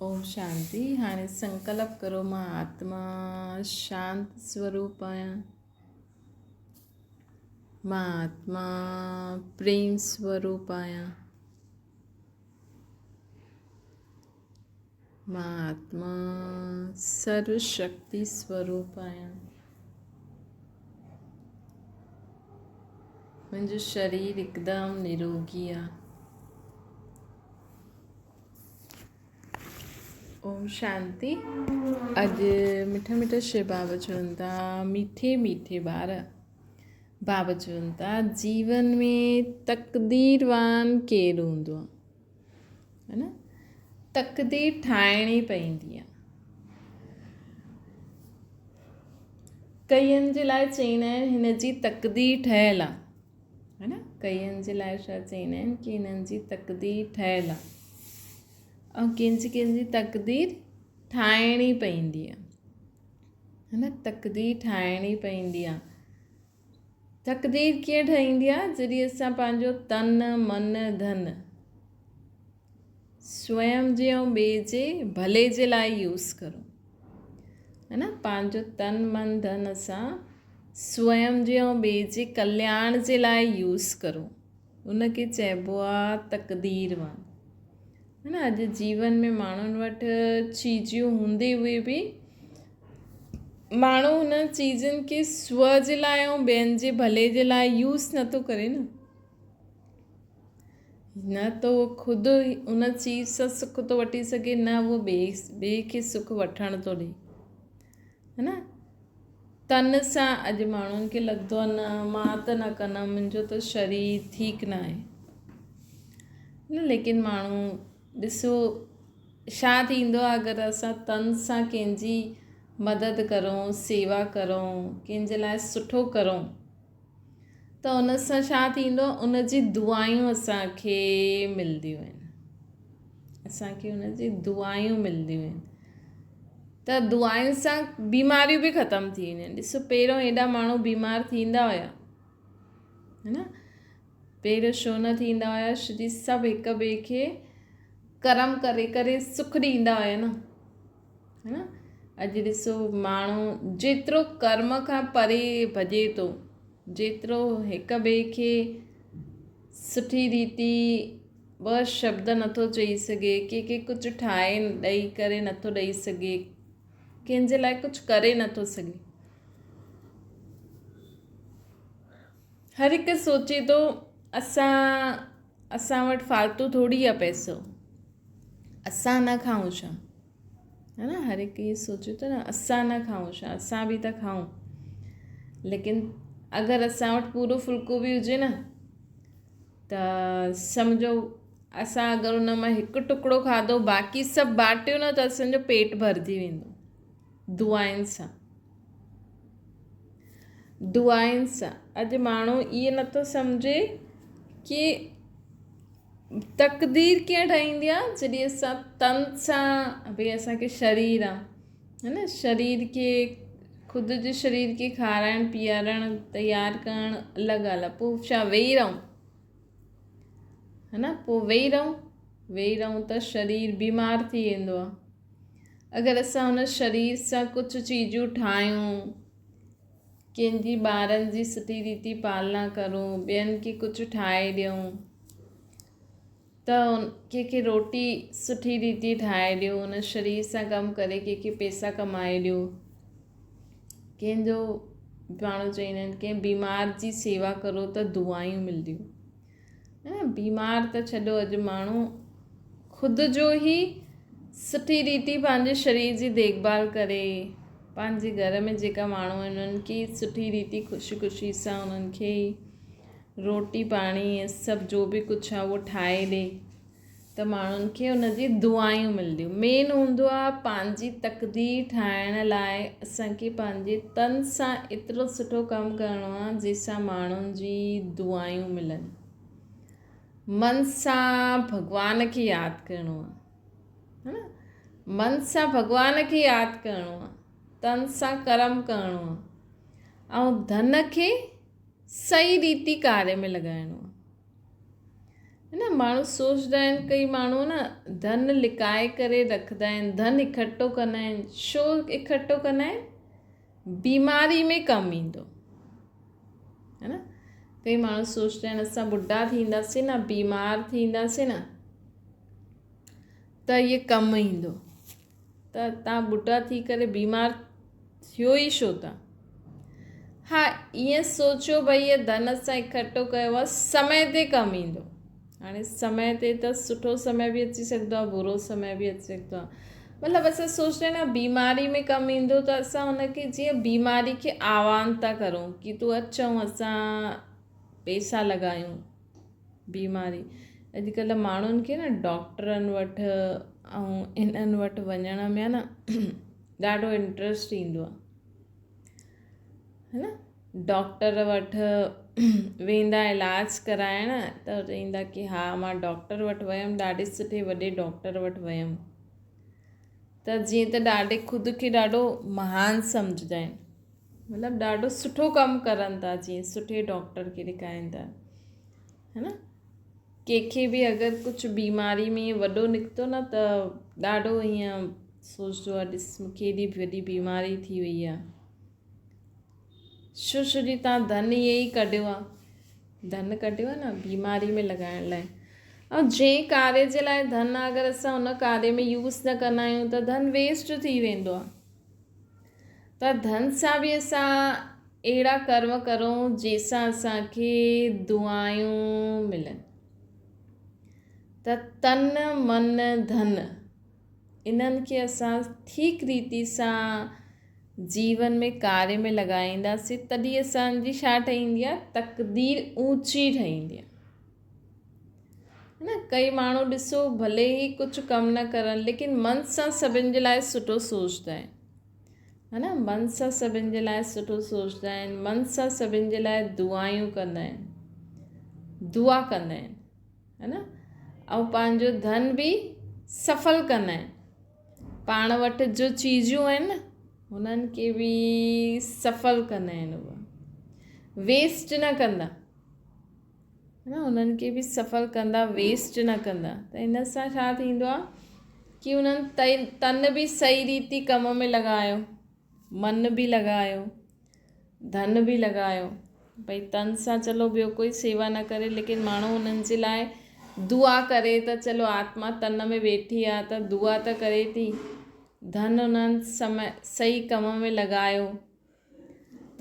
اوم شانتي. هاڻي سنڪلپ ڪرو مان آتما شانت سوروپ آهيان. مان آتما پريم سوروپ آهيان. مان آتما سرو شڪتي سوروپ آهيان. منهنجو شرير هڪدم نروگي آهي. اوم شانتي. اڄ مٺا مٺا شو بابا چون ٿا، ميٺي ميٺي ٻار، بابا چون ٿا جيون ۾ تقديروان ڪير هوندو آهي؟ ها نه، تقدير ٺاهڻي پوندي آهي. ڪئين جي لاء چوندا آهن هن جي تقدير ٺهيل آهي. ها نه، ڪئين جي لاء ڇا چوندا آهن ڪي هنن جي تقدير ٺهيل آهي ۽ ڪنهن جي ڪنهن جي تقدير ٺاهڻي پوندي آهي. ها نه، تقدير ٺاهڻي پوندي آهي. تقدير ڪيئن ٺهندي آهي؟ جڏهن اسان پنهنجو تن من ڌن سويم جي ۽ ٻئي جي ڀلي جي لاء يوز ڪرون. ها نه، پنهنجو تن من ڌن اسان سويم جي ۽ ٻئي جي ڪلياڻ جي لاء يوز ڪرون، ان کي چئبو آ تقديروان. ها نه، اڄ جيون ۾ ماڻهن وٽ چيزيون هوندي هئي به ماڻهو هن چيزن کي سو جي لاء ۽ ٻين جي ڀلي جي لاء يوز نٿو ڪري نه. نه ته هو خود ان چيز سان سک ٿو وٺي سگهي نه اهو ٻئي ٻئي کي سک وٺڻ ٿو ڏئي. ها نه، تن سان اڄ ماڻهن کي لڳندو آهي نه مان ته نه ڪندم منهنجو ته شرير ٺيڪ نه آهي. نه ليڪن ماڻهو ڏسو ڇا ٿيندو آهي اگر اسان تن سان ڪنهن جي مدد ڪرون سيوا ڪرون ڪنهن جي لاء سٺو ڪرون ته ان سان ڇا ٿيندو ان جي دعايون اسان کي ملنديون آهن. اسان کي ان جي دعايون ملنديون آهن ته دعائن سان بيماريون به ختم ٿي وينديون آهن. ڏسو پهريون ايڏا ماڻهو بيمار ٿيندا هيا ها نه، پهريون ڇو نه ٿيندا هيا؟ ڇو جي سڀ هڪ ٻئي کي ڪرم ڪري ڪري سک ڏيندا هيا نه. ها نه، اڄ ڏسو ماڻهو جيترو ڪرم کان پري ڀڄي ٿو، جيترو هڪ ٻئي کي سٺي ريتي ٻه شبد نٿو چئي سگهي، ڪنهن کي ڪجهه ٺاهي ڏئي ڪري نٿو ڏئي سگهي، ڪنهن جي لاء ڪجهه ڪري نٿو سگهي. هر هڪ سوچي ٿو اسان اسان وٽ فالتو ٿوري آهي پئسو، اسان نه کائون ڇا؟ ها نه، هر هڪ اهو سوچي ٿو نه اسان نه کائون ڇا، اسان به ته کائون. ليڪن اگر اسان وٽ پورو ڦلڪو به هجي نه ته سمجهو اسان اگر ان مان هڪ ٽڪڙو کاڌو باقي سڀ باٽيو نه ته اسان جو پيٽ ڀرجي ويندو دعائن سان. دعائن سان. اڄ ماڻهو اهو نٿو سمجهي ڪي تقدير ڪيئن ٺهندي آ جڏهن اسان تن سان ڀئي اسان کي شرير آ ها نه، شرير کي خود جي شرير کي کارائڻ پيارڻ تيار ڪرڻ الڳ ڳالهه آ، پوء ڇا ويهي رهون ها نه، پوء ويهي رهون، ويهي رهون ته شرير بيمار ٿي ويندو آ. اگر اسان ان شرير سان ڪجهه چيزون ٺاهيون، ڪنهن جي ٻارن جي سٺي ريتي پالنا ڪرون، ٻين کي ڪجهه ٺاهي ڏيون ته ڪنهن کي روٽي سٺي ريتي ٺاهي ڏيو، ان شرير سان ڪم ڪري ڪنهن کي پئسا ڪمائي ڏيو، ڪنهن جو ماڻهو چوندا آهن ڪنهن بيمار جي سيوا ڪرو ته دعائون ملنديون. بيمار ته ڇڏو اڄ ماڻهو خود جو ئي سٺي ريتي پنهنجي شرير جي ديک ڀال ڪري، پنهنجي گهر ۾ جيڪا ماڻهو آهن انهن کي سٺي ريتي خوشي خوشي سان انهن کي روٽي پاڻي سڀ جو به ڪجهه آهي اهو ٺاهي ڏي ته ماڻهن کي ان جي دعائون ملنديون. مين هوندو آهي پنهنجي تقدير ٺاهڻ لاء اسان کي پنهنجي تن سان ايترو سٺو ڪم ڪرڻو آهي جنهن سان ماڻهن جي دعائون ملن. من سان ڀڳوان کي ياد ڪرڻو آهي ها نه، من سان ڀڳوان کي ياد ڪرڻو آهي، تن سان ڪرم ڪرڻو آهي ۽ ڌن کي صحيح ريتي ڪاري ۾ لڳائڻو آهي. هي نه ماڻهو سوچدا آهن ڪئي ماڻهو نه ڌن لڪائي ڪري رکندا آهن ڌن اڪٺو ڪندا آهن ڇو اڪٺو ڪندا آهن بيماري ۾ ڪم ايندو هي نه ڪئي ماڻهو سوچدا آهن اسان ٻڍا ٿينداسين نه بيمار ٿينداسين نه ته اهي ڪم ايندو ته تان ٻڍا ٿي ڪري بيمار ٿيو ئي ڇو ٿا؟ ها ائين سوچيو ڀئي هي ڌن اسان اڪٺو ڪيو آهي سمي تي ڪم ايندو. هاڻي سمي تي ته سٺو سمي به اچي سگهندو آهي برو سمي به اچي سگهندو آهي. مطلب اسان سوچندا آهيون نه بيماري ۾ ڪم ايندو ته اسان هن کي جيئن بيماري کي آهوان ٿا ڪرون ڪي تون اچ ۽ اسان پيسا لڳايون. بيماري اڄڪلهه ماڻهن کي نه ڊاڪٽرن وٽ ۽ انهن وٽ وڃڻ ۾ آهي نه ڏاڍو انٽرسٽ ايندو آهي هي نه ڊاڪٽر وٽ ويندا علاج ڪرائڻ ته چئيندا ڪه ها مان ڊاڪٽر وٽ ويم ڏاڍي سٺي وڏي ڊاڪٽر وٽ ويم ته جيئن ته ڏاڍي خود کي ڏاڍو مهان سمجهندا آهن مطلب ڏاڍو سٺو ڪم ڪرن ٿا جيئن سٺي ڊاڪٽر کي ڏيکارين ٿا هي نه ڪنهن کي به اگر ڪجهه بيماري ۾ وڏو نڪتو نه ته ڏاڍو ائين سوچندو آهي ڏس مون کي ايڏي وڏي بيماري ٿي وئي آهي ڇو ڇو جي تان ڌن ائين ئي ڪڍيو آهي ڌن ڪڍيو آهي نه بيماري ۾ لڳائڻ لاء ۽ جنهن ڪاريه جي لاء ڌن اگر اسان ان ڪاريه ۾ يوز نه ڪندا آهيون ته ڌن ويسٽ ٿي ويندو آهي ته ڌن سان به اسان اهڙا ڪرم ڪرون جنهن سان اسان کي دعائون ملن ته تن من ڌن انهن کي اسان ٺيڪ ريتي سان جيون ۾ ڪاريه ۾ لڳائينداسين تڏهن اسانجي ڇا ٺهندي آهي تقدير اوچي ٺهندي آهي نه ڪئي ماڻهو ڏسو ڀلي ئي ڪجهه ڪم نه ڪرن ليڪن من سان سڀن جي لاء سٺو سوچدا آهن ها نه من سان سڀن جي لاء سٺو سوچدا آهن من سان سڀن جي لاء دعايون ڪندا آهن دعا ڪندا آهن ها نه ۽ پنهنجو ڌن به سڦل ڪندا آهن پاڻ وٽ جو چيزون آهن نه هنن کي به سڦل ڪندا آهن اهي ويسٽ نه ڪندا نه انهن کي به سڦل ڪندا ويسٽ نه ڪندا ته ان سان ڇا ٿيندو آهي ڪي انهن تن به صحيح ريتي ڪم ۾ لڳايو من به لڳايو ڌن به لڳايو ڀئي تن سان چلو ٻيو ڪوئي سيوا نه ڪري ليڪن ماڻهو انهن جي لاء دعا ڪري ته چلو آتما تن ۾ ويٺي آهي ته دعا ته ڪري ٿي ڌن انهن سمي صحيح ڪم ۾ لڳايو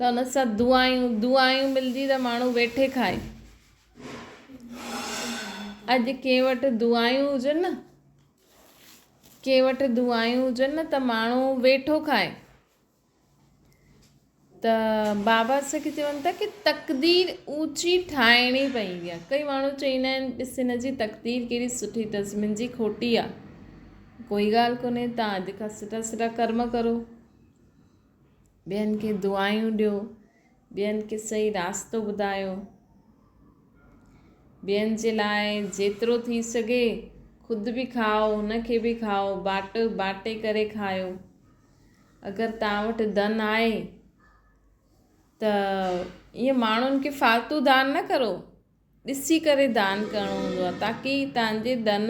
ته ان سان دعايون دعايون ملندي ته ماڻهو ويٺي کائي. اڄ ڪنهن وٽ دعايون هجن نه ڪنهن وٽ دعايون هجن نه ته ماڻهو ويٺو کائي. ته بابا اسان کي چون ٿا ڪي تقدير اوچي ٺاهڻي پوندي آهي. ڪئي ماڻهو چوندا آهن ڏس هن جي تقدير ڪهڙي سٺي اٿس منهنجي کوٽي آهي. ڪوئي ڳالهه ڪونهي توهان اڄ کان سٺا سٺا ڪرم ڪرو. ٻين کي دعايون ڏيو، ٻين کي صحيح راستو ٻڌايو، ٻين جي لاء جيترو ٿي سگهي خود به کائو هن کي به کائو باٽ باٽي ڪري کايو اگر توهان وٽ ڌن آهي ته ائين ماڻهن کي فالتو دان نه ڪرو ڏسي ڪري دان ڪرڻو هوندو آهي تاڪي توهان جي ڌن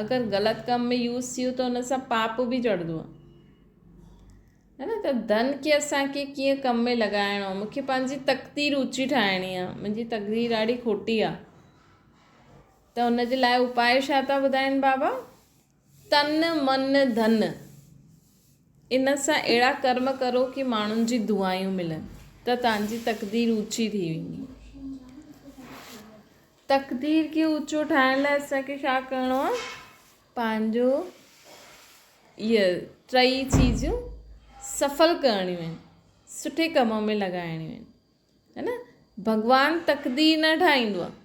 اگر غلط ڪم ۾ يوز ٿي ويو ته ان سان پاپ به چڙهندو آهي ها نه ته ڌن کي اسانکي ڪيئن ڪم ۾ لڳائڻو آهي مونکي پنهنجي تقدير اوچي ٺاهڻي آهي منهنجي تقدير ڏاڍي کوٽي آهي ته ان جي لاء اپاء ڇا ٿا ٻڌائين بابا تن من ڌن ان سان اهڙا ڪرم ڪرو ڪي ماڻهن جي دعايون ملن ته توهان جي تقدير اوچي ٿي ويندي. تقدير کي اوچو ٺاهڻ لاء اسان کي ڇا ڪرڻو آهي پنهنجو اهي ٽئي چيزون سڦل ڪرڻيون آهن سٺي ڪم ۾ لڳائڻيون آهن ها نه ڀڳوان تقدير نه ٺاهيندو آهي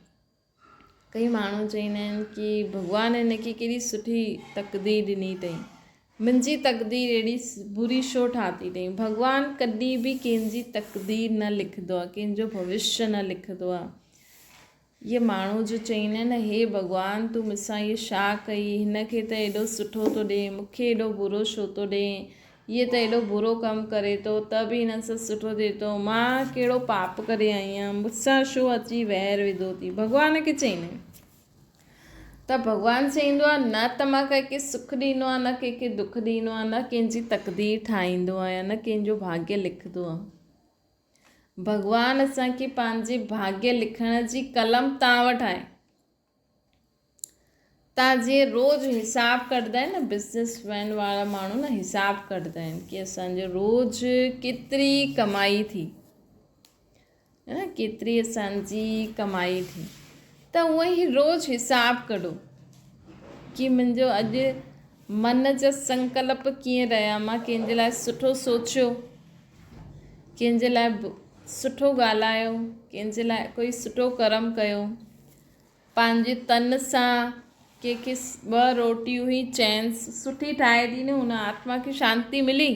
ڪئي ماڻهو چوندا آهن ڪي ڀڳوان هن کي ڪيڏي سٺي تقدير ڏني اٿئي منهنجي تقدير اهڙي بري ڇو ٺاهي اٿئي ڀڳوان ڪڏهن به ڪنهن جي تقدير نه لکندو آهي ڪنهن جو ڀوشيه نه لکندو آهي اهي ماڻهو جو چوندا آهن نه هي ڀڳوان تون مون سان اهو ڇا ڪئي هن کي ته ايڏو سٺو ٿو ڏئي مون کي ايڏو برو ڇو ٿو ڏئي هيء ته ايڏو برو ڪم ڪري ٿو ته به هن سان سٺو ٿئي ٿو. مان ڪهڙو پاپ ڪري آئي آهيان، مون سان ڇو اچي وير وڌو ٿي؟ ڀڳوان کي چئيندا آهن. ته ڀڳوان چئيندو آهي نه ته مان ڪنهن کي سک ڏيندو آهيان نه ڪنهن کي دک ڏيندو آهيان نه ڪنهن جي تقدير ٺاهيندو آهيان نه ڪنهن جو ڀاڳيه لکندو آهيان. ڀڳوان اسان کي پنهنجي ڀاڳيه لکڻ جي قلم تان وٽ آهي. تان جيئن روز حساب ڪڍندا آهن نه بزنس مين وارا ماڻهو نه حساب ڪڍندا آهن ڪي اسان جو روز ڪيتري ڪمائي ٿي. ها نه ڪيتري اسان جي ڪمائي ٿي ته اونئن ئي روز حساب ڪڍو ڪي منهنجو اڄ من جا سنڪلپ ڪيئن رهيا مان ڪنهن جي لاء سٺو سوچيو ڪنهن جي لاء سٺو ڳالهايو ڪنهن جي لاء ڪوئي سٺو ڪرم ڪيو پنهنجي تن سان ڪنهن کي ٻه روٽيون ئي چين سٺي ٺاهي ڏني ان آتما کي شانتي ملي.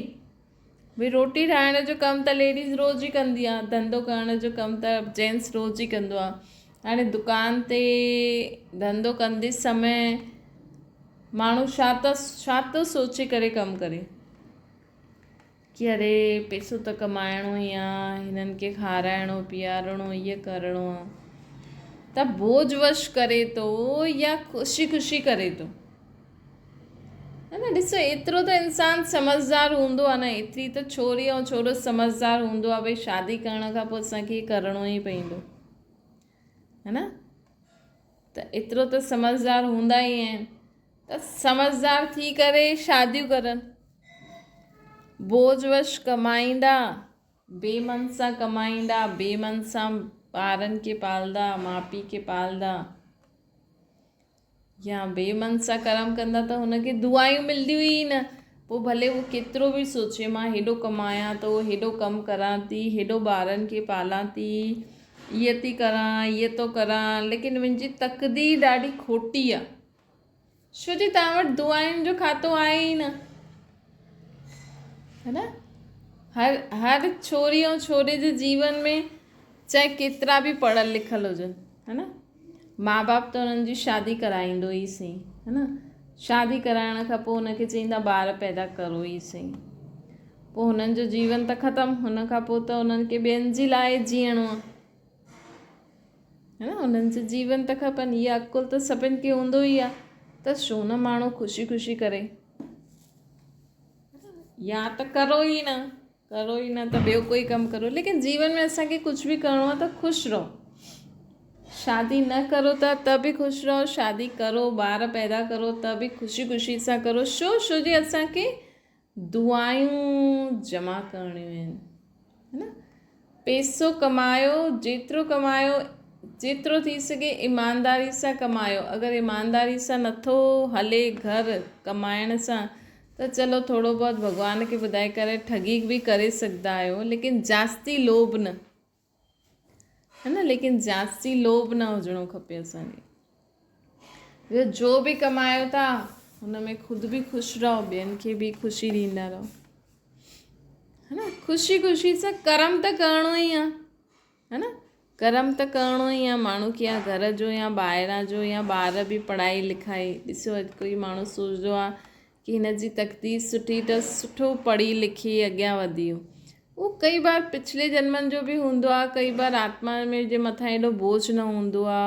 ڀئي روٽي ٺاهڻ جو ڪم ته ليڊيز روز ئي ڪندي آهي ڌنڌو ڪرڻ جو ڪم ته جينٽس روز ئي ڪندو آهي هاڻي دڪان تي ڌنڌو ڪندي سمي ماڻهو ڇا ٿو ڇا ٿو سوچي ڪري ڪم ڪري ڪي اري پئسو ته ڪمائڻو ئي آ هنن کي کارائڻو پيارڻو اهي ڪرڻو آ ته بوجھ وش ڪري ٿو يا خوشي خوشي ڪري ٿو ها نه ڏسو ايترو ته انسان سمجهدار هوندو آ نه ايتري ته ڇوري ۽ ڇورو سمجهدار هوندو آ ڀئي شادي ڪرڻ کان پوء اسان کي ڪرڻو ئي پوندو ها نه ته ايترو ته سمجهدار هوندا ئي آهن ته سمجهدار ٿي ڪري شاديون ڪرن بوجھ وش ڪمائيندا بي من سان ڪمائيندا بي من سان ٻارن کي پالدا ماء پيء کي پالدا يا بي من سان ڪرم ڪندا ته هن کي دعايون ملنديون ئي نه پوء ڀلي هو ڪيترو به سوچي مان هيڏو ڪمايان ٿو هيڏو ڪم ڪران ٿي هيڏو ٻارن کي پالان ٿي هيء ٿي ڪران هيء ٿو ڪران ليڪن منهنجي تقدير ڏاڍي کوٽي آ ڇو جي توهان وٽ دعائن جو کاتو آهي ئي نه ها نه هر هر ڇوري ۽ ڇوري جي جيون ۾ چاهي ڪيترا به پڙهيل لکيل هجن ها نه ماء باپ ته انهن جي شادي ڪرائيندو ئي سهي ها نه شادي ڪرائڻ کان پوء ان کي چئيندا ٻار پيدا ڪرو ئي سهي پوء هنن جو جيون ته ختم هن کان پوء ته انهن کي ٻين جي لاء جيئڻو آهي ها نه انهن جو جيون ته کپن اها عقل ته سڀن کي هوندو ئي آهي ته ڇو نه ماڻهو خوشي خوشي ڪري يا ته ڪرو ئي نه ڪرو ئي نه ته ٻيو ڪوئي ڪم ڪرو ليڪن جيون ۾ اسان کي ڪجهه به ڪرڻو آهي ته خوش رهو شادي نه ڪرو ته ته به خوش رهو شادي ڪرو ٻار پيدا ڪرو ته به خوشي خوشي سان ڪرو ڇو ڇو جي اسان کي دعايون جمع ڪرڻيون آهن ها نه پيسو ڪمايو جيترو ڪمايو جيترو ٿي سگهي ايمانداري سان ڪمايو اگر ايمانداري سان نٿو هلي گهر ڪمائڻ سان ته چلو ٿورو بهت ڀڳوان کي ٻڌائي ڪري ٺڳي به ڪري سگهندا آهيو ليڪن جاستي لوڀ نه ها نه ليڪن جاستي لوڀ نه هجڻو کپي اسان کي ٻيو جو به ڪمايو ٿا هن ۾ خود به خوش رهو ٻين کي به خوشي ڏيندا رهو ها نه خوشي خوشي سان ڪرم ته ڪرڻو ئي آهي ها نه ڪرم ته ڪرڻو ئي آ ماڻهو کي يا گهر جو يا ٻاهران جو يا ٻار به پڙهائي لکائي ڏسو اڄ ڪوئي ماڻهو سوچندو آ ڪي هن جي تقدير سٺي ته سٺو پڙهي لکي اڳيان وڌي ويو اهو ڪئي بار پڇلي جنمن جو به هوندو آ ڪئي بار آتما ۾ جي مٿان ايڏو بوجھ نه هوندو آ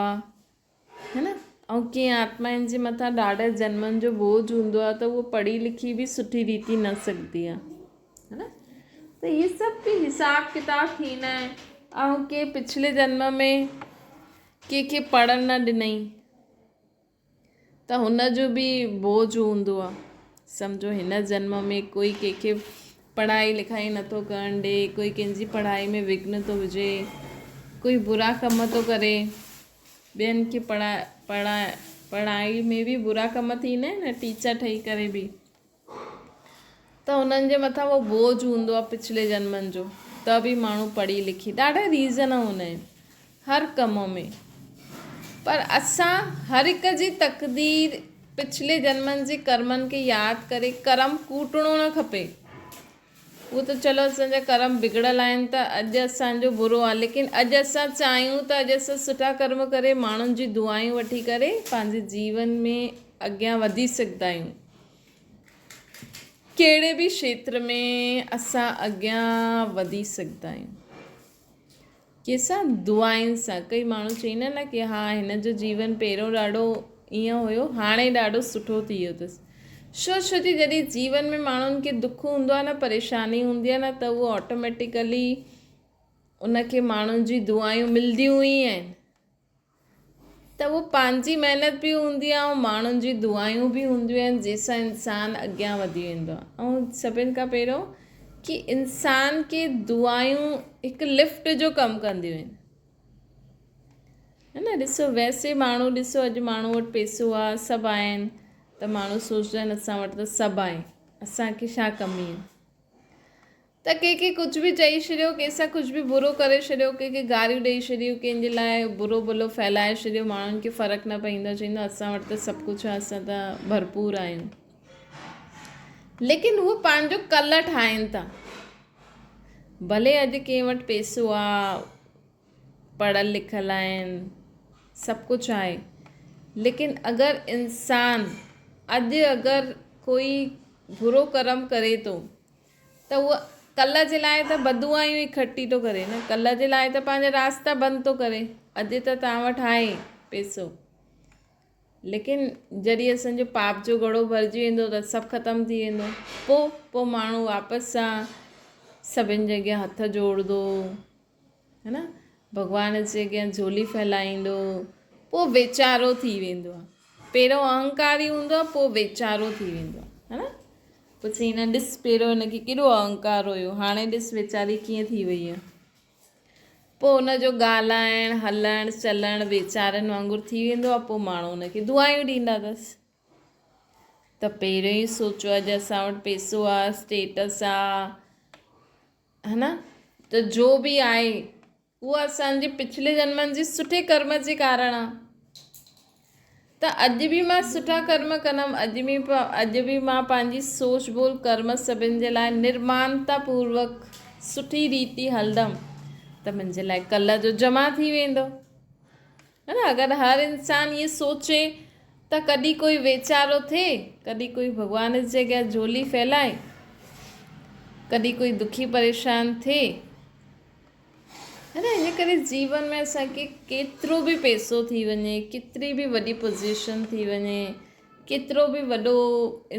ها نه ۽ ڪنهن آتمائن جي مٿان ڏاڍا جنمن جو بوجھ هوندو آ ته اهو پڙهي لکي به سٺي ريتي نه سگهندي آ ها نه ته اهي سڀ به حساب ڪتاب ٿيندا آهن ۽ ڪي پڇلي جنم ۾ ڪنهن کي پڙهڻ نه ڏنئي ته هن جو به بوجھ هوندو آ سمجھو هن جنم ۾ ڪوئي ڪنهن کي پڙهائي لکائي نٿو ڪرڻ ڏي، ڪوئي ڪنهن جي پڙهائي ۾ وگهن ٿو وجهي، ڪوئي برا ڪم ٿو ڪري، ٻين کي پڙهائي پڙهائي ۾ به برا ڪم ٿيندا آهن نه ٽيچر ٺهي ڪري به ته انهن جي مٿان اهو بوجهه هوندو آهي پڇلي جنمن جو ته به ماڻهو پڙهي لکي ڏاڍا ريزن هوندا آهن هر ڪم ۾ پر اسان هر هڪ جي تقدير پڇلي جنمن جي ڪرمن کي ياد ڪري ڪرم ڪوٽڻو نه کپي. اهو ته چلو اسان جا ڪرم بگڙيل آهن ته اڄ اسان جو برو آهي ليڪن اڄ اسان چاهيون ته اڄ اسان سٺا ڪرم ڪري ماڻهن جي دعائون وٺي ڪري پنهنجي جيون ۾ اڳيان وڌي سگهندا آهيون. ڪهڙي به کيتر ۾ اسان اڳيان وڌي سگهندا آهيون. ڪنهن سان دعائن سان ڪئي ماڻهو چئيندا آهن نه ڪي ها هن جو جيون پهريون ڏاڍو ائين هيو هاڻي ڏاڍو سٺو ٿي ويو اٿس. ڇو ڇو جي جڏهن جيون ۾ ماڻهن کي دک هوندو آهي نه پريشاني هوندي آهي نه ته اهو آٽوميٽيڪلي ان کي ماڻهن جي دعائون ملديون ئي آهن ته اهو پنهنجي محنت به هوندي آهي ۽ ماڻهن جي دعائون به هونديون آهن جنهن سان انسان اڳيان وڌي ويندو آهي ۽ سڀني کان پهريون ڪي انسان کي دعائون هڪ لفٽ جو ڪم ڪنديون آهن ها نه ڏسو ويسي ماڻهو ڏسو اڄ ماڻهو وٽ پئسو آهي سڀ آهن ته ماڻهو سوچدا آهن اسان وٽ ته سڀ آهي اسانکي ڇا ڪمي آهي ته ڪنهن کي ڪجهه به چئي ڇڏيو، ڪنهن سان ڪجهه به برو ڪري ڇڏيو، ڪنهن کي گاريون ڏئي ڇڏيون، ڪنهن جي لاء برو ڀلو ڦهلائي ڇڏيو، ماڻهن کي فرق نه پئيندو، چئيندو اسان وٽ ته سڀ ڪجهه آهي، اسان ته ڀرپور آهيون. ليڪن هو پنهنجو ڪل ٺاهين ٿا. ڀلي اڄ ڪنهن وٽ پئسو آ، پڙهيل لکيل آهن، سڀ ڪجهه آهي، ليڪن اگر انسان اڄ اگر ڪوئي برو ڪرم ڪري ٿو ته اهو ڪلهه جي لاء ته بددعائون ئي کٽي ٿو ڪري نه ڪلهه جي لاء ته پنهنجا راستا بند ٿو ڪري اڄ ته توهان وٽ آهي پئسو ليڪن جڏهن اسانجو پاپ جو گهڙو ڀرجي ويندو ته سڀ ختم ٿي ويندو پوء پوء ماڻهو واپس سان سڀني جي اڳيان هٿ جوڙندو ها نه ڀڳوان جي اڳيان جهولي ڦهلائيندو پوء ويچارو ٿي ويندو آهي پهريون اهنڪاري هوندو آهي پوء ويچارو ٿي ويندو آهي ها نه پوء چئيندا ڏس پهريون هن کي ڪيڏو اهنڪار هيو هاڻي ڏس ويچاري ڪيئن ٿي وئي آهي پوء ان جو ڳالهائڻ هلڻ چلڻ ويچارن وانگر ٿي ويندو آهي پوء ماڻهو ان کي دعائون ڏيندا اٿس ته پهريون ئي سوچو اڄ اسان وٽ پئسو آهي اسٽيٽس آهي ها نه ته جو به آهي اهو اسان جي پڇلي جنمن جي سٺي ڪرم جي ڪارڻ آهي ته اڄ به مان سٺا ڪرم ڪندم اڄ به اڄ به مان پنهنجي سوچ ٻول ڪرم سڀن جي لاء نرمانتا پوروڪ سٺي ريتي هلندم ته منهنجي لاء ڪلهه جو جمع ٿي ويندو ها نه اگر هر انسان ائين سوچي ته ڪڏهن ڪوئي ويچارو ٿئي، ڪڏهن ڪوئي ڀڳوان جي اڳيان جهولي ڦهلائي، ڪڏهن ڪوئي دکي پريشان ٿئي. ها نه ان ڪري جيون ۾ اسان کي ڪيترو به پئسو ٿي وڃي، ڪيتري به وڏي پوزيشن ٿي وڃي، ڪيترو به وڏو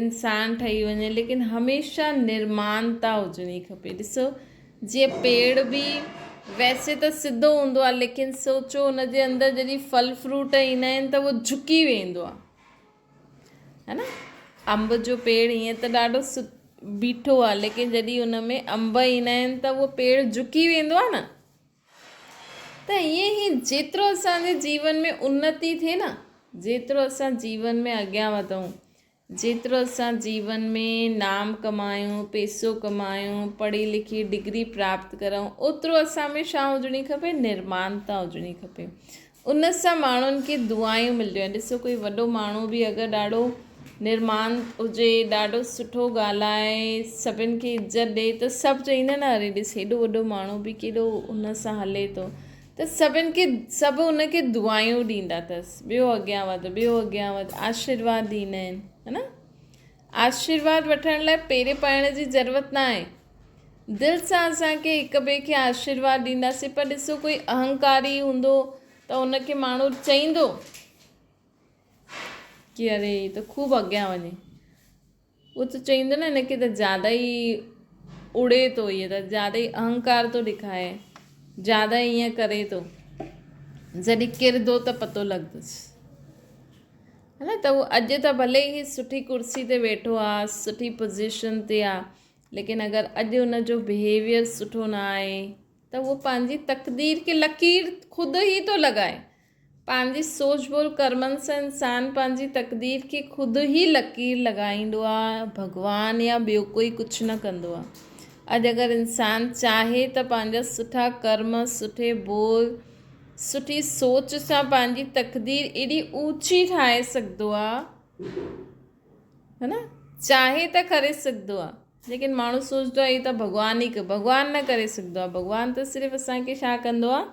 انسان ٺهي وڃي ليڪن هميشه نرمانتا هجڻي کپي ڏسو جيئن پيڙ به ويسي ته سڌو هوندو آهي ليڪن سوچو ان جي اندر جڏهن ڦل فروٽ ايندا آهن ته اهو جهڪي ويندو آهي ها نه انب جو پيڙ ائين ته ڏاڍو بيٺو آهي ليڪن جڏهن ان ۾ انب ايندا آهن ته اهو پيڙ جهڪي ويندو آهي نه ته ائين ئي جيترو اسان جي جيون ۾ انتي ٿئي نه، جيترو اسان جيون ۾ اڳيان وڌون، جيترو اسان جيون ۾ نام ڪمايون، پئسو ڪمايون، پڙهي لکي ڊگري پراپت ڪرون، اوترو اسان ۾ ڇا هجڻي کپي؟ نرمانتا هجڻي کپي. ان سان ماڻهن کي دعائون ملنديون آهن. ڏسو ڪوئي وڏو ماڻهو به اگر ڏاڍو نرمان هجي، ڏاڍو سٺو ڳالهائي، سڀن کي عزت ڏئي ته سڀ چئيندا نه اري ڏس هيڏو وڏو ماڻهو به ڪيڏو ان سان هلي ٿو ته سڀن کي سڀ ان کي دعائون ڏيندا اٿس ٻيو اڳيان وڌ ٻيو اڳيان وڌ آشيرواد ڏيندا آهن ها نه آشيرواد وٺڻ لاء پيري پائڻ جي ضرورت نه آهي دل سان اسان کي هڪ ٻئي کي آشيرواد ڏينداسين پر ڏسو ڪوئي اهنڪاري هوندو ته ان کي ماڻهو چئيندو ڪي اري هي ته خوب اڳيان وڃي اهو ته چئيندو نه هن کي ته زياده ئي اڙي ٿو هي ته زياده ئي اهنڪار ٿو ڏکائي زياده ائين ڪري ٿو جڏهن ڪرندو ته پتو لڳندس ها نه ته هو اڄ ته ڀلي هي سٺي ڪرسي تي ويٺو آ سٺي پوزيشن تي آ ليڪن اگر اڄ ان جو بهيويئر سٺو نه آهي ته اهو پنهنجي تقدير کي لڪير خود ئي ٿو لڳائي. پنهنجي سوچ ٻول ڪرمن سان انسان پنهنجي تقدير کي خود ئي لڪير لڳائيندو آهي ڀڳوان يا ٻيو ڪوئي ڪجهه نه ڪندو آهي. اڄ اگر انسان چاهي ته پنهنجا سٺا ڪرم، سٺي ٻول، سٺي سوچ سان پنهنجي تقدير ايڏي اوچي ٺاهي سگهندو آهي. ها نه چاهي ته ڪري سگهندو آ ليڪن ماڻهو سوچندو آ هي ته ڀڳوان ئي ڀڳوان نه ڪري سگهندو آ ڀڳوان ته صرف اسان کي ڇا ڪندو آ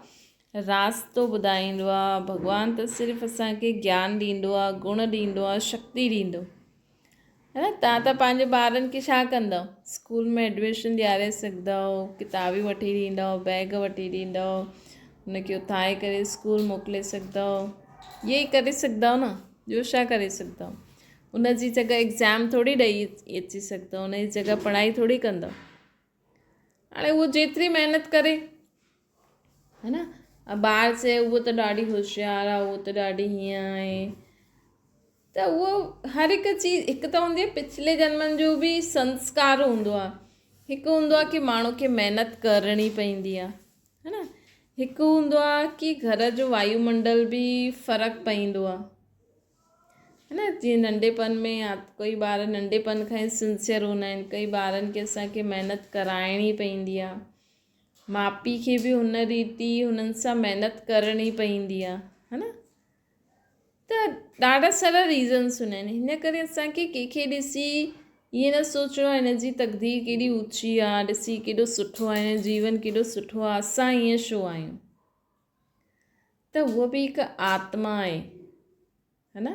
راستو ٻڌائيندو آ ڀڳوان ته صرف اسان کي گيان ڏيندو آ گڻ ڏيندو آ شڪتي ڏيندو ها نه تان ته پنهنجي ٻارن کي ڇا ڪندو اسڪول ۾ ايڊميشن ڏياري سگهندو ڪتابيون وٺي ڏيندو بيگ وٺي ڏيندو ان کي اٿاري ڪري اسڪول موڪلي سگهندو اهي ئي ڪري سگهندو نه. ٻيو ڇا ڪري سگهندؤ؟ ان جي جڳهه ايگزام ٿوري ڏئي اچي سگهندؤ، ان جي جڳهه پڙهائي ٿوري ڪندؤ. هاڻي اهو جيتري محنت ڪري ها نه ٻار چئي اهو ته ڏاڍي هوشيار آهي اهو ته ڏاڍي هيئن آهي ته اهو هر هڪ چيز هڪ ته هوندي آهي پڇلي جنمن جو به سنسڪار هوندو آهي هڪ هوندو آهي ڪه ماڻهو کي محنت ڪرڻي پوندي آهي ها نه هڪ هوندو آهي ڪه گهر جو وايومنڊل به فرق پوندو آهي ها نه جيئن ننڍپڻ ۾ يا ڪوئي ٻار ننڍپڻ کان ئي سنسيئر هوندا آهن ڪئي ٻارن کي اسان کي محنت ڪرائڻي پوندي آهي ماءُ پيءُ کي به هن ريت ئي هنن سان محنت ڪرڻي پوندي آهي ها نه ته ڏاڍا سارا ريزنس هوندا آهن هن ڪري اسان کي ڪنهن کي ڏسي ائين نه سوچڻو آهي هن جي تقدير ڪيڏي اوچي آهي ڏسي ڪيڏو سٺو آهي هن جو جيون ڪيڏو سٺو آهي اسان ائين ڇو آهيون ته هوء به هڪ آتما آهي ها نه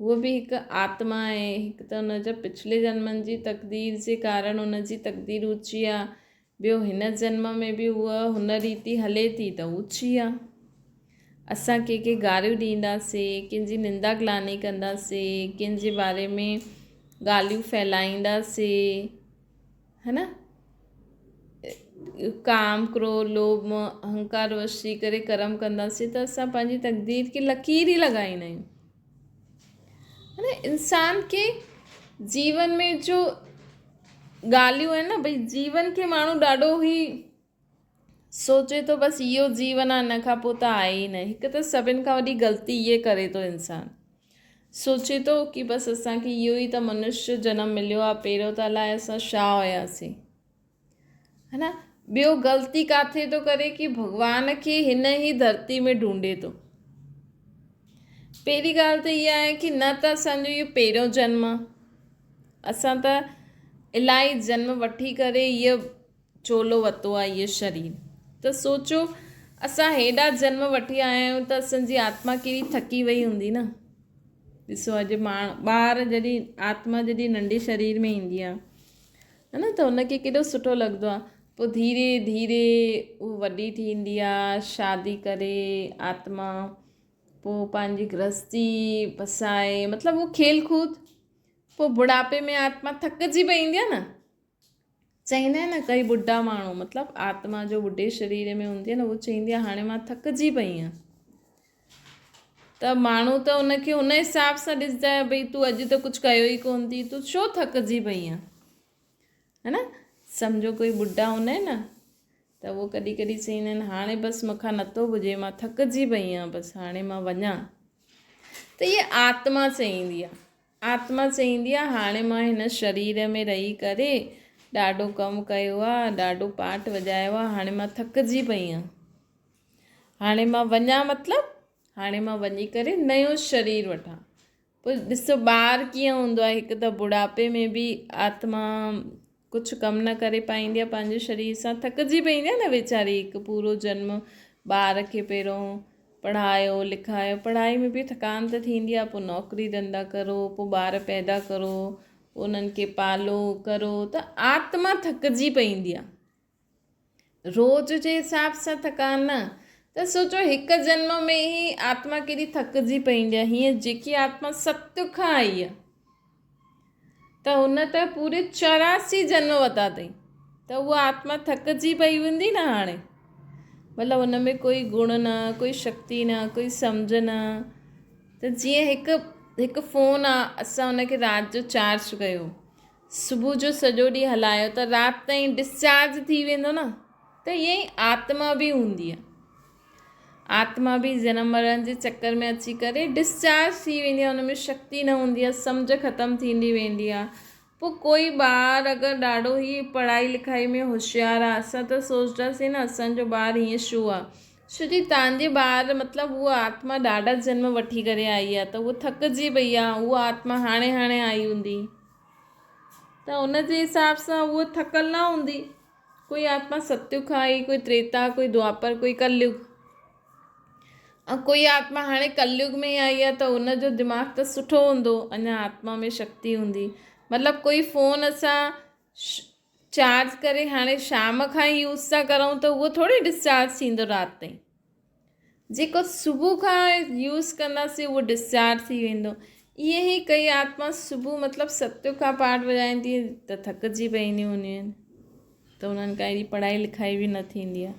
هوء به هڪ آتما آهي هڪ ته هن جا پڇلي جنمن جي تقدير جي ڪارڻ هن جي تقدير اوچي آهي ٻيو هن جنم ۾ به هوء هن ريتي هلي ٿي ته اوچي آهي اسان ڪنهن کي گاريون ڏينداسين ڪنهن جي نندا گلاني ڪنداسين ڪنهن جي باري ۾ ڳالهيون ڦهلائينداسين ها نه ڪام ڪروڌ لوڀ موهه اهنڪار وش ٿي ڪري ڪرم ڪنداسين ته اسان پنهنجي تقدير کي لڪير ئي لڳائيندا آهيون ها نه انسان کي جيون ۾ جو ڳالهيون آهن نه ڀئي جيون کي ماڻهو ڏاڍو ئي سوچي ٿو بس اهو جيون آهي ان کان پوءِ ته آهي ئي نه هڪ ته سڀني کان وڏي غلطي اهي ڪري ٿو انسان سوچي ٿو ڪي بس اسانکي اهو ئي ته منشيه جنم مليو آهي پهريون ته الائي اسان ڇا هياسين ها نه ٻيو غلطي ڪاٿي ٿو ڪري ڪي ڀڳوان کي هن ئي ڌرتي ۾ ڍونڍي ٿو پهرين ڳالهه ته اها آهي ڪي نه ته اسانجو اهو پهريون جنم آهي اسان ته الاهي جنم وٺي ڪري اهو چولو وتو آهي اهو شرير ته سوچو اسان هيڏا جنم وٺي آيا آهيون ته اسان جي آتما ڪيڏي ٿڪي وئي هوندي نه ڏسو اڄ ماڻ ٻار جڏهن آتما جڏهن ننڍي شرير ۾ ايندي آهي ها نه ته هن کي ڪيڏو سٺو لڳندو آهي پوءِ ڌيري ڌيري هو وڏي ٿيندي آهي شادي ڪري آتما پوءِ پنهنجي گرهستي بسائي مطلب هو کيل ڪود پوءِ بڙهاپي ۾ آتما ٿڪجي پوندي آهي نه چئيندا آهن نه ڪئي ٻڍا ماڻهو مطلب آتما جو ٻڍي شرير ۾ هوندي آهي نه اهو چئيندي آهي هاڻي مان ٿڪجي پئي آهيان ته ماڻهو ته ان کي ان حساب سان ڏسندا آهن ڀئي تون اڄ ته ڪجهه ڪيو ئي ڪونه ٿي تون ڇو ٿڪجي پئي آهين ها نه سمجهو ڪوئي ٻڍا هوندا آهن نه ته اهو ڪڏهن ڪڏهن چئيندا آهن هاڻي بس مون کان نٿو پڄي مان ٿڪجي پئي آهيان بس هاڻي مان وڃان ته هيء آتما چئيندي آهي آتما چئيندي آ هاڻي مان هن شرير ۾ رهي ڪري ڏاڍو ڪم ڪيو آ، ڏاڍو پاٺ وڄايو آ، هاڻي مان ٿڪجي پئي آهيان. هاڻي مان وڃان مطلب هاڻي مان وڃي ڪري نيو شرير وٺان. پوء ڏسو ٻار ڪيئن هوندو آهي هڪ ته بڙهاپي ۾ به آتما ڪجهه ڪم نه ڪري پائيندي آهي پنهنجي شرير سان ٿڪجي پئيندي آهي نه ويچاري هڪ پورو جنم ٻار کي پهريون پڙهايو لکايو پڙهائي ۾ به ٿڪان ته ٿيندي آهي پوءِ نوڪري ڌنڌا ڪرو پوءِ ٻار پيدا ڪرو انهن کي پالو ڪرو ته آتما ٿڪجي پئيندي آهي روز جي حساب سان ٿڪان نه ته سوچو هڪ جنم ۾ ئي آتما ڪيڏي ٿڪجي پئيندي آهي هيئن جيڪي آتما ستيگ کان آئي آهي ته هن ته پوري 84 جنم ورتا اٿئي ته اها آتما ٿڪجي پئي هوندي نه هاڻي مطلب هن ۾ ڪوئي گڻ نه ڪوئي شڪتي نه ڪوئي سمجهه نه ته جيئن هڪ هڪ فون آ اسان هن کي رات جو چارج ڪيو صبح جو سڄو ڏينهن هلايو ته رات تائين ڊسچارج ٿي ويندو نه ته ائين ئي آتما به هوندي آهي آتما به جنم مرڻ جي چڪر ۾ اچي ڪري ڊسچارج ٿي ويندي آهي ان ۾ شڪتي نه هوندي آهي سمجهه ختم ٿيندي ويندي آهي پوء ڪوئي ٻار اگر ڏاڍو ئي پڙهائي لکائي ۾ هوشيار آهي اسان ته سوچنداسين نه اسانجو ٻار هيئن ڇو آهي ڇو جي تانجي ٻار مطلب هوء آتما ڏاڍا جنم وٺي ڪري آئي آهي ته هوء ٿڪجي پئي آهي هوء آتما هاڻي هاڻي آئي هوندي ته ان جي حساب سان هوء ٿڪل نه هوندي ڪوئي آتما ستيگ کان آئي، ڪوئي تريتا، ڪوئي دوآپر، ڪوئي ڪليگ. ۽ ڪوئي آتما هاڻي ڪليگ ۾ ئي آئي آهي ته ان جو دماغ ته سٺو هوندو، اڃا آتما ۾ شڪتي هوندي. مطلب ڪوئي فون اسان چارج ڪري هاڻي شام کان ئي يوز ٿا ڪرون ته اهو ٿوري ڊسچارج ٿيندو رات تائين. جيڪو صبح کان يوز ڪنداسين اهو ڊسچارج ٿي ويندو. ائين ئي ڪئي آتما صبح مطلب ستيون کان پاٺ وڄائيندي ته ٿڪجي پونديون هونديون آهن ته انهن کان اهڙي پڙهائي لکائي به نه ٿيندي آهي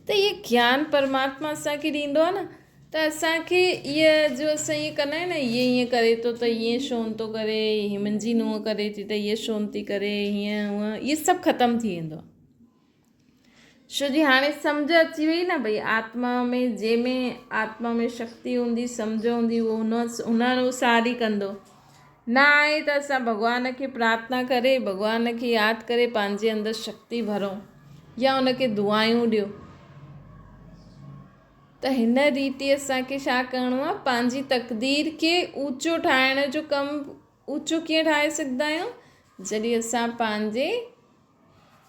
ته اهي گيان پرماتما اسان کي ڏيندو آهي نه ته اسان کي اهي جو اسان ائين ڪندا آهيون نه اهي ائين ڪري ٿو ته ائين ڇو نه ٿو ڪري هي منهنجي نونهن ڪري ٿي ته اهي ڇو نه ٿي ڪري هيئن هونئن اهي سڀ ختم ٿي ويندو آهي. ڇو جي هاڻي سمجهه اچي وئي نه ڀئي آتما ۾ جنهن ۾ آتما ۾ شڪتي هوندي سمجهه هوندي اهو ان ان انوسار ئي ڪندو نه آهي ته اسان ڀڳوان کي پرارٿنا ڪري ڀڳوان کي ياد ڪري پنهنجي اندر شڪتي ڀرون يا ان کي دعايون ڏيو ته هن ريتي اسان کي ڇا ڪرڻو آهي پنهنجي تقدير کي اوچو ٺاهڻ جو ڪم اوچو ڪيئن ٺاهي سگهندا آهيون جڏهن اسان پنهنجي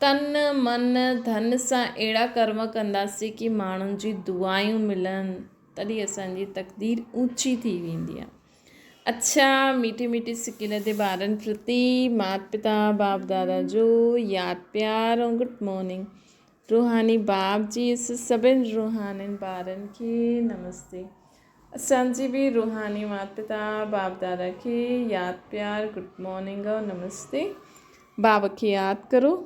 تن، من، ڌن سان اهڙا ڪرم ڪنداسين ڪي ماڻهن جي دعايون ملن تڏهن اسان جي تقدير اوچي ٿي ويندي آهي. اڇا ميٺي ميٺي سڪيل تي ٻارن پرتي مات پتا باپ دادا جو ياد پيار ۽ گڊ مارننگ روحاني باپ جي اس سڀن روحانين ٻارن کي نمستي اسان جي به روحاني مات پتا باپ دادا کي ياد پيار گڊ مارننگ ۽ نمستي باب کي ياد ڪرو.